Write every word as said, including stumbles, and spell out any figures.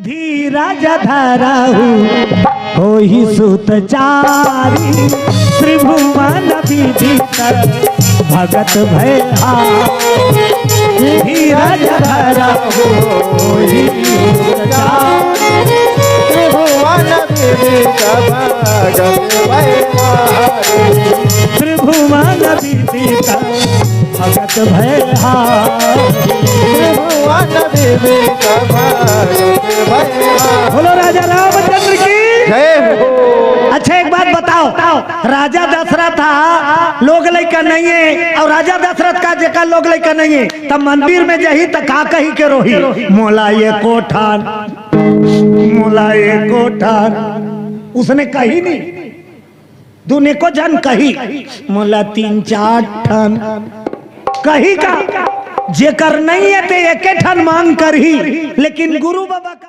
धीरज धरहु होहि सुत चारी, त्रिभुवन विदित भगत भय हारी। धीरज धरहु होहि सुत चारी, त्रिभुवन विदित भगत भय हारी। त्रिभुवन विदित भगत भय हारी। त्रिभुवन विदित भगत भय हारी। बोलो राजा रामचंद्र की। जय हो। अच्छा, एक बात बताओ, राजा दशरथ हा लोग लइका नहीं है, और राजा दशरथ का जेका लोग लइका नहीं है, तब मंदिर में जही त का कही के रोही, "मोला एको ठन, मोला एको ठन।" उसने कही नहीं, दुनेको झन कही, "मोला तीन चार ठन।" कही का? जेकर नहीं है ते एके ठन मांग करही, लेकिन गुरु बाबा का